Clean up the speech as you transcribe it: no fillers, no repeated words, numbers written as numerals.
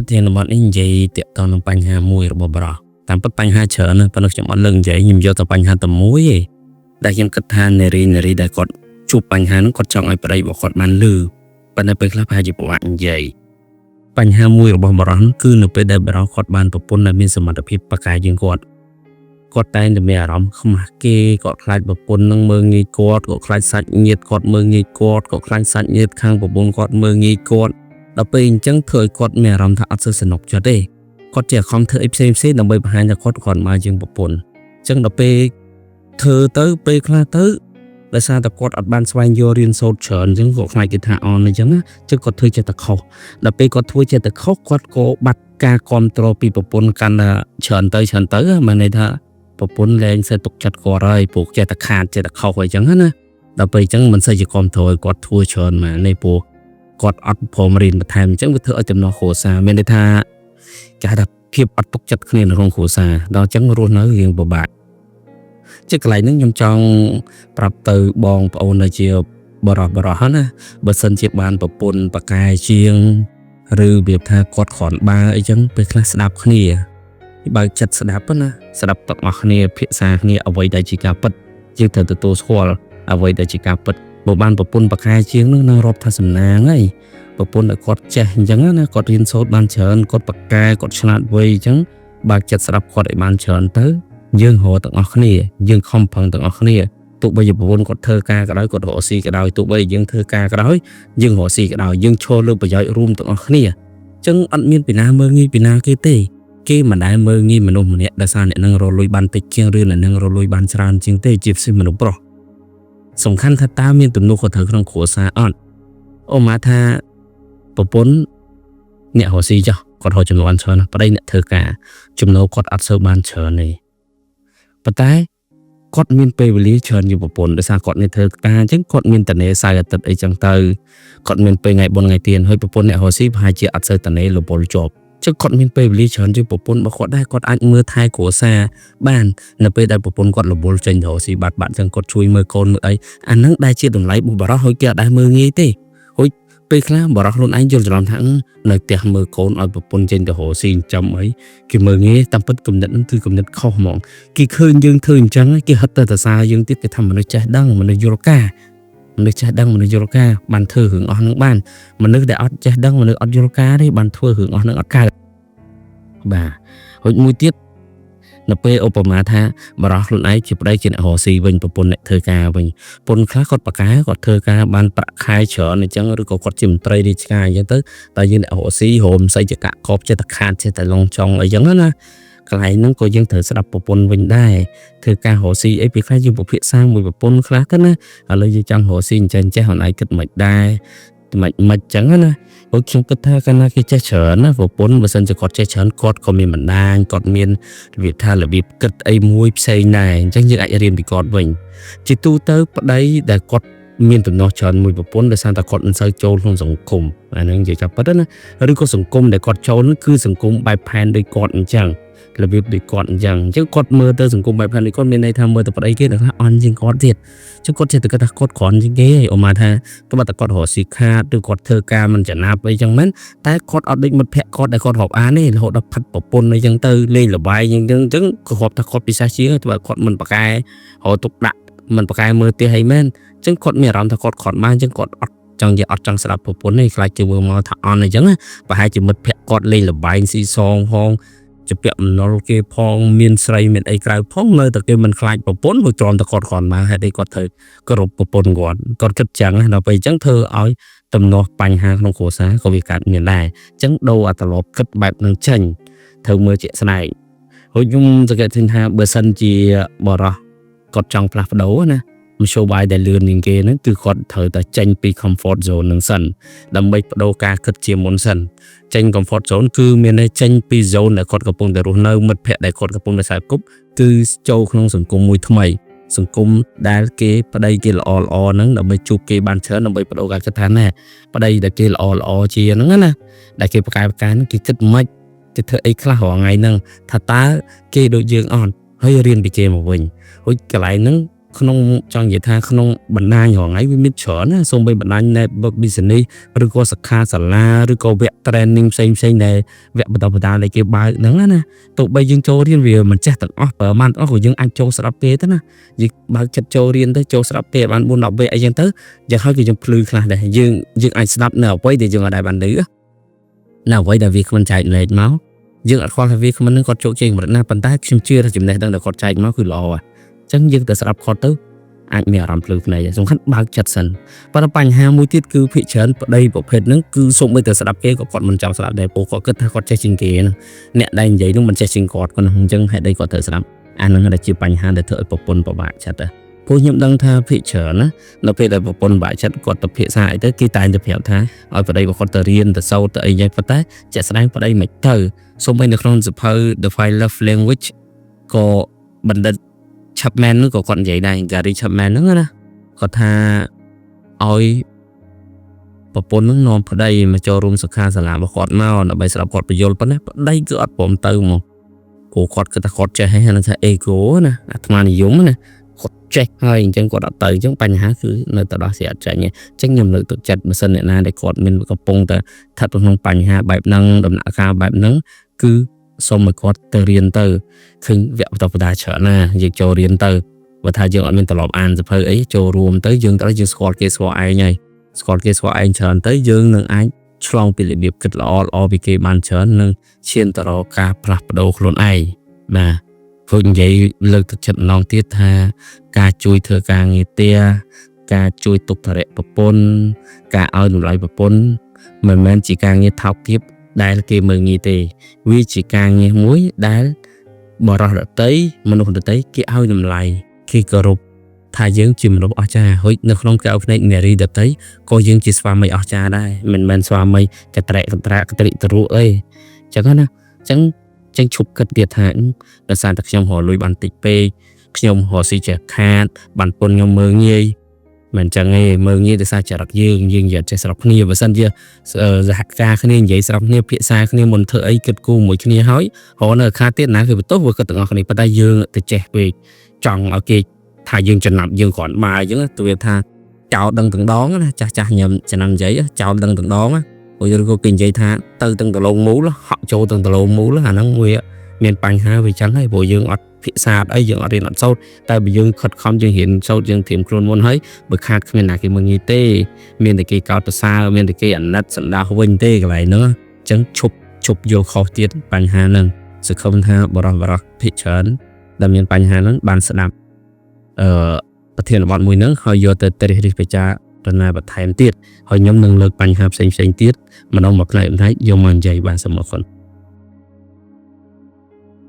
ធានបទនេះនិយាយទាក់ទងនឹងបញ្ហាមួយរបស់បុរសតាមពិតបញ្ហាច្រើនណាស់ប៉ុន្តែខ្ញុំអត់លើកនិយាយខ្ញុំយកតែបញ្ហាតែមួយទេដែលខ្ញុំគិតថានារីនារីដែលគាត់ជួបបញ្ហាហ្នឹងគាត់ចង់ឲ្យប្តីរបស់គាត់បានឮប៉ុន្តែពេលខ្លះប្រហែលជាពិបាកនិយាយបញ្ហាមួយរបស់បុរសហ្នឹងគឺនៅពេលដែលបុរសគាត់បានប្រពន្ធដែលមានសមត្ថភាពប្រកែកជាងគាត់គាត់តែងតែមានអារម្មណ៍ខ្មាស់គេគាត់ខ្លាចប្រពន្ធនឹងមើលងាយគាត់គាត់ខ្លាចសាច់ញាតិគាត់មើលងាយគាត់គាត់ខ្លាចសាច់ញាតិខាងប្រពន្ធគាត់មើលងាយគាត់ដល់ពេលអញ្ចឹងធ្វើឲ្យគាត់មានអារម្មណ៍ថាអត់សូវស្រណុកចិត្តទេគាត់ជាខំធ្វើអីផ្សេងផ្សេងដើម្បីបង្ហាញថាគាត់គាត់មកជាងប្រពន្ធអញ្ចឹងដល់ពេលធ្វើទៅពេលខ្លះទៅដោយសារតែគាត់អត់បានស្វែងយល់រៀនសូត្រច្រើនអញ្ចឹងគាត់ខ្លាចគេថាអន់អញ្ចឹងណាអញ្ចឹងគាត់ធ្វើចិត្តតែខុសដល់ពេលគាត់ធ្វើចិត្តតែខុសគាត់ក៏បាត់ការគ្រប់គ្រងពីប្រពន្ធកាន់តែច្រើនទៅច្រើនទៅមានន័យថាប្រពន្ធលែងសូវទុកចិត្តគាត់ហើយព្រោះចេះតែខាតចេះតែខុសអីចឹងណាដល់ពេលអញ្ចឹងមិនសូវជាគ្រប់គ្រងឲ្យគាត់ធ្វើច្រើនមកនេះព្រោះគាត់អត់ព្រមរៀនបន្ថែមអញ្ចឹងវាធ្វើឲ្យចំណោះគ្រួសារមានន័យថាគេហៅថាភាពអត់ទុកចិត្តគ្នានៅក្នុងគ្រួសារដល់អញ្ចឹងរស់នៅរៀងពិបាកជាកន្លែងហ្នឹងខ្ញុំចង់ប្រាប់ទៅបងប្អូនដែលជាបរោះបរោះណាបើសិនជាបានប្រពន្ធប្រកែជាងឬរបៀបថាគាត់គ្រាន់បើអីចឹងពេលខ្លះស្ដាប់គ្នាបើកចិត្តស្ដាប់ណាស្ដាប់ទាំងអស់គ្នាភាសាគ្នាអ្វីដែលជាការពិតយើងត្រូវទទួលស្គាល់អ្វីដែលជាការពិតបើបានប្រពន្ធប្រកែជាងនឹងនឹងរាប់ថាសំណាងហើយប្រពន្ធដែលគាត់ចេះអញ្ចឹងណាគាត់រៀនសូត្របានច្រើនគាត់ប្រកែគាត់ឆ្លាតវៃអញ្ចឹងបើកចិត្តស្ដាប់គាត់ឲ្យបានច្រើនទៅយើងរកទាំងអស់គ្នាយើងខំប្រឹងទាំងអស់គ្នាទោះបីជាប្រពន្ធគាត់ធ្វើការក៏ដោយគាត់រកស៊ីក៏ដោយទោះបីយើងធ្វើការក៏ដោយយើងរកស៊ីក៏ដោយយើងឈរលើប្រយោជន៍រួមទាំងអស់គ្នាអញ្ចឹងអត់មានពីណាមើលងាយពីណាគេទេគេមិនដែលមើលងាយមនុស្សម្នាក់ដោយសារអ្នកនឹងរកលុយបានតិចជាងឬអ្នកនឹងរកលុយបានច្រើនជាងទេជាពិសេសមនុស្សប្រុសសំខាន់ថាតើមានទំនួលខុសត្រូវក្នុងគ្រួសារអត់អូម៉ាថាប្រពន្ធអ្នករកស៊ីចុះគាត់រកចំណូលបានច្រើនណាស់ប្តីអ្នកធ្វើការចំណូលគាត់អត់សូវបានច្រើនទេប៉ុន្តែគាត់មានពេលវេលាច្រើនជាងប្រពន្ធដោយសារគាត់នេះធ្វើការអញ្ចឹងគាត់មានតនេសៅរ៍អាទិត្យអីចឹងទៅគាត់មានពេលថ្ងៃបុណ្យថ្ងៃទៀនហើយប្រពន្ធអ្នករកស៊ីប្រហែលជាអត់សូវតនេរវល់ជាប់ចឹងគាត់មានពេលវេលាច្រើនជាងប្រពន្ធរបស់គាត់ដែរគាត់អាចមើលថែគ្រួសារបាននៅពេលដែលប្រពន្ធគាត់រវល់ចេញទៅរកស៊ីបាត់បាត់ចឹងគាត់ជួយមើលកូនមើលអីអាហ្នឹងដែលជាតម្លៃរបស់បុរសហើយគេអត់ដែលមើលងាយទេហើយពេលខ្លះបុរសខ្លួនឯងយល់ច្រឡំថានៅផ្ទះមើលកូនឲ្យប្រពន្ធចេញទៅរកស៊ីចិញ្ចឹមអីគេមើលងាយតាមពិតគំនិតហ្នឹងគឺគំនិតខុសហ្មងគេឃើញយើងធ្វើអញ្ចឹងគេហិតទៅសរសើរយើងទៀតគេថាមនុស្សចេះដឹងមនុស្សយល់ការមនុស្សចេះដឹងមនុស្សយល់ការបានធ្វើរឿងអស់ហ្នឹងបានមនុស្សដែលអត់ចេះដឹងមនុស្សអត់យល់ការទេបានធ្វើរឿងអស់ហ្នឹងអត់កើតបាទហើយមួយទៀតនៅពេលឧបមាថាបរោះខ្លួនឯងជាប្តីជាអ្នករកស៊ីវិញប្រពន្ធអ្នកធ្វើការវិញប្រពន្ធខ្លះគាត់ប្រកែគាត់ធ្វើការបានប្រាក់ខែច្រើនអញ្ចឹងឬក៏គាត់ជាមន្ត្រីរាជការអញ្ចឹងទៅតែយើងអ្នករកស៊ីរមស្អីជាកាក់កបចេះតែខាតចេះតែឡងចង់អីចឹងណាកន្លែងហ្នឹងក៏យើងត្រូវស្ដាប់ប្រពន្ធវិញដែរធ្វើការរកស៊ីអីពេលខ្លះយើងពិភាក្សាមួយប្រពន្ធខ្លះទៅណាឥឡូវយើងចង់រកស៊ីអញ្ចឹងចេះខ្លួនឯងគិតមិនដែរមិនមិនចឹងណាព្រោះខ្ញុំគិតថាកាលណាគេចេះច្រើនណាប្រពន្ធបើសិនជាគាត់ចេះច្រើនគាត់ក៏មានបណ្ដាញគាត់មានរបៀបថារបៀបគិតអីមួយផ្សេងដែរអញ្ចឹងយើងអាចរៀនពីគាត់វិញជាទូទៅប្តីដែលគាត់មានទំនាស់ច្រើនមួយប្រពន្ធដោយសារតែគាត់មិនសូវចូលក្នុងសង្គមអាហ្នឹងនិយាយថាពិតណាឬក៏សង្គមដែលគាត់ចូលនោះគឺសង្គមបែបផែនដូចគាត់អញ្ចឹងរបៀបដូចគាត់អញ្ចឹងអញ្ចឹងគាត់មើលទៅសង្គមបែបផែនដូចគាត់មានន័យថាមើលទៅប្តីគេដឹងថាអន់ជាងគាត់ទៀតអញ្ចឹងគាត់ចេះតែគិតថាគាត់គ្រាន់ជាងគេឯងអូម៉ាថាទោះបីតែគាត់រកស៊ីខាតឬគាត់ធ្វើការមិនចំណាប់អីចឹងមែនតែគាត់អត់ដូចមិត្តភក្តិគាត់ដែលគាត់រាប់អានទេរហូតដល់ផិតប្រពន្ធអីចឹងទៅលេងល្បែងអញ្ចឹងអញ្ចឹងក៏រាប់ថាគាត់ពិសេសជាងទោះបីគាត់មិនប្រកែរកទុកដាក់មិនប្រកែមើលផ្ទះអីមែនអញ្ចឹងគាត់មានអារម្មណ៍ថាគាត់គ្រាន់បានអញ្ចឹងគាត់អត់ចង់និយាយអត់ចង់ស្ដាប់ប្រពន្ធទេខ្លាចគេមើលមកថាអន់អញ្ចឹងណាប្រហែលជាមិត្តភក្តិគាត់លេងល្បែងស៊ីសងផងជាពាក់អំណុលគេផងមានស្រីមានអីក្រៅផងនៅតែគេមិនខ្លាចប្រពន្ធព្រោះទ្រាំតែគាត់គ្រាន់មកហេតុអីគាត់ត្រូវគោរពប្រពន្ធគាត់គាត់គិតចឹងណាដល់ពេលអញ្ចឹងធ្វើឲ្យទំនាស់បញ្ហាក្នុងគ្រួសារក៏វាកើតមានដែរអញ្ចឹងដូរអាត្រឡប់គិតបែបនឹងចេញត្រូវមើលជាក់ស្ដែងហើយខ្ញុំសង្កេតឃើញថាបើសិនជាបរោះគាត់ចង់ផ្លាស់ប្ដូរណាមធ្យោបាយដែលលឿនជាងគេហ្នឹងគឺគាត់ត្រូវតែចេញពី comfort zone ហ្នឹងសិនដើម្បីប្ដូរការគិតជាមុនសិនចេញ comfort zone គឺមានន័យចេញពី zone ដែលគាត់កំពុងតែរស់នៅមិត្តភ័ក្តិដែលគាត់កំពុងតែខ្សែគប់គឺចូលក្នុងសង្គមមួយថ្មីសង្គមដែលគេប្តីគេល្អល្អហ្នឹងដើម្បីជួបគេបានច្រើនដើម្បីប្ដូរការគិតថាណែប្តីដែលគេល្អល្អជាហ្នឹងណាដែលគេប្រកែប្រកែហ្នឹងគេគិតមិនគេធ្វើអីខ្លះរាល់ថ្ងៃហ្នឹងថាតើគេដូចយើងអត់ហើយរៀនពីគេមកវិញរួចកន្លែងហ្នឹង ក្នុងចង់និយាយថាក្នុងបណ្ដាញរាល់ថ្ងៃវាមានច្រើនណាសូម្បីបណ្ដាញ network business ឬក៏សិក្ខាសាលាឬក៏វគ្គ training ផ្សេងផ្សេងដែលវគ្គបណ្ដុះបណ្ដាលដែលគេបើកហ្នឹងណាទោះបីយើងចូលរៀនវាមិនចេះទាំងអស់ប្រហែលទាំងអស់ក៏យើងអាចចូលស្ដាប់គេទៅណា។យើងបើកចិត្តចូលរៀនទៅចូលស្ដាប់គេឲ្យបាន4 10វគ្គអីចឹងទៅយ៉ាងហើយគឺយើងភ្លឺខ្លះដែរយើងយើងអាចស្ដាប់នៅអ្វីដែលយើងអត់ដែលបានឮនៅអ្វីដែលវាគ្មិនចែករំលែកមកយើងអត់ខ្វល់ថាវាគ្មិននឹងគាត់ជោគជ័យកម្រិតណាប៉ុន្តែខ្ញុំជឿថាចំណេះដឹងដែលគាត់ចែកមកគឺល្អអញ្ចឹងយើងទៅស្ដាប់គាត់ទៅអាចមានអារម្មណ៍ភ្លឺភ្នែកសំខាន់បើកចិត្តសិនប៉ុន្តែបញ្ហាមួយទៀតគឺភាគច្រើនប្តីប្រភេទហ្នឹងគឺសូម្បីតែស្ដាប់គេក៏គាត់មិនចង់ស្ដាប់ដែរព្រោះគាត់គិតថាគាត់ចេះជាងគេណាអ្នកដែលនិយាយនោះមិនចេះជាងគាត់គាត់អញ្ចឹងហេតុអីគាត់ត្រូវស្ដាប់អាហ្នឹងដែលជាបញ្ហាដែលធ្វើឲ្យប្រពន្ធពិបាកចិត្តដែរព្រោះខ្ញុំដឹងថាភាគច្រើនណានៅពេលដែលប្រពន្ធពិបាកចិត្តគាត់ទៅភាសាអីទៅគេតែងតែប្រាប់ថាឲ្យប្តីរបស់គាត់ទៅរៀនទៅសូត្រទៅអីយ៉ាងប៉ុន្តែជាក់ស្ដែងប្តីមិនទៅសូម្បីនៅក្នុងសៀវភៅ The Five Love Language ក៏បណ្ឌិត Chapman នោះក៏គាត់និយាយដែរ Gary Chapman ហ្នឹងណាគាត់ថាឲ្យប្រពន្ធនឹងនាំប្តីមកចូលរួមសិក្ខាសាលារបស់គាត់មកដើម្បីស្ដាប់គាត់ពន្យល់ប៉ុណ្ណាប្តីគឺអត់ព្រមទៅមកព្រោះគាត់គិតថាគាត់ចេះហើយហ្នឹងថា ego ណាអាត្មានិយមណាគាត់ចេះហើយអញ្ចឹងគាត់អត់ទៅអញ្ចឹងបញ្ហាគឺនៅតែដោះស្រាយអត់ចេញទេអញ្ចឹងខ្ញុំលើកទឹកចិត្តម៉ាស៊ីនអ្នកណាដែលគាត់មានកំពុងតែស្ថិតក្នុងបញ្ហាបែបហ្នឹងដំណាក់កាលបែបហ្នឹងគឺសូមឲ្យគាត់ទៅរៀនទៅឃើញវគ្គបន្តបណ្ដាច្រើនណាយើងចូលរៀនទៅបើថាយើងអត់មានត្រឡប់អានសៀវភៅអីចូលរួមទៅយើងត្រូវយើងស្គាល់គេស្គាល់ឯងហើយស្គាល់គេស្គាល់ឯងច្រើនទៅយើងនឹងអាចឆ្លងពីរបៀបគិតល្អល្អពីគេបានច្រើននិងឈានទៅរកការផ្លាស់ប្ដូរខ្លួនឯងបាទព្រោះនិយាយលើកទឹកចិត្តម្ដងទៀតថាការជួយធ្វើការងារផ្ទះការជួយទុកធរៈប្រពន្ធការឲ្យតម្លៃប្រពន្ធមិនមែនជាការងារថោកទាបដែលគេមើលងាយទេវាជាការងារមួយដែលបរិសុទ្ធដតីមនុស្សដតីគេឲ្យតម្លៃគេគោរពថាយើងជាមនុស្សអស្ចារ្យហើយនៅក្នុងកែវភ្នែកនារីដតីក៏យើងជាស្វាមីអស្ចារ្យដែរមិនមែនស្វាមីកត្រែកត្រែកត្រិតរុអីចឹងណាចឹងចឹងឈប់គិតទៀតថាដោយសារតែខ្ញុំរកលុយបានតិចពេកខ្ញុំរកស៊ីចេះខាតបានពុនខ្ញុំមើងងាយមិនចឹងទេមើងងាយដោយសារចរិតយើងយើងនិយាយចេះស្របគ្នាបើសិនជាសហការគ្នានិយាយស្របគ្នាភាសាគ្នាមុនធ្វើអីគិតគូរមួយគ្នាហើយរកនៅខាតទៀតណាគឺបន្ទោសវាគិតទាំងអស់គ្នាប៉ុន្តែយើងទៅចេះពេកចង់ឲ្យគេថាយើងចំណាប់យើងគ្រាន់បាយអញ្ចឹងទៅវាថាចោលដឹងទាំងដងណាចាស់ចាស់ញ៉ាំចំណាំនិយាយចោលដឹងទាំងដងណាព្រោះឬក៏គេនិយាយថាទៅទាំងដលងមូលហក់ចូលទាំងដលងមូលអាហ្នឹងវាមានបញ្ហាវាចឹងហើយព្រោះយើងអត់ភាសាអត់អីយើងអត់រៀនអត់សូត្រតែបើយើងខិតខំយើងរៀនសូត្រយើងត្រៀមខ្លួនមុនហើយបើខាតគ្មានណាគេមើលងាយទេមានតែគេកោតសរសើរមានតែគេអាណិតសណ្ដោសវិញទេកន្លែងហ្នឹងអញ្ចឹងឈប់ឈប់យល់ខុសទៀតបញ្ហាហ្នឹងសង្ឃឹមថាបរោះបរោះភិកច្រើនដែលមានបញ្ហាហ្នឹងបានស្ដាប់អឺប្រធានបទមួយហ្នឹងហើយយកទៅត្រិះរិះពិចារណាបន្ថែមទៀតហើយខ្ញុំនឹងលើកបញ្ហាផ្សេងផ្សេងទៀតម្ដងមួយផ្នែកផ្នែកយកមកនិយាយបានសូមអរគុណ។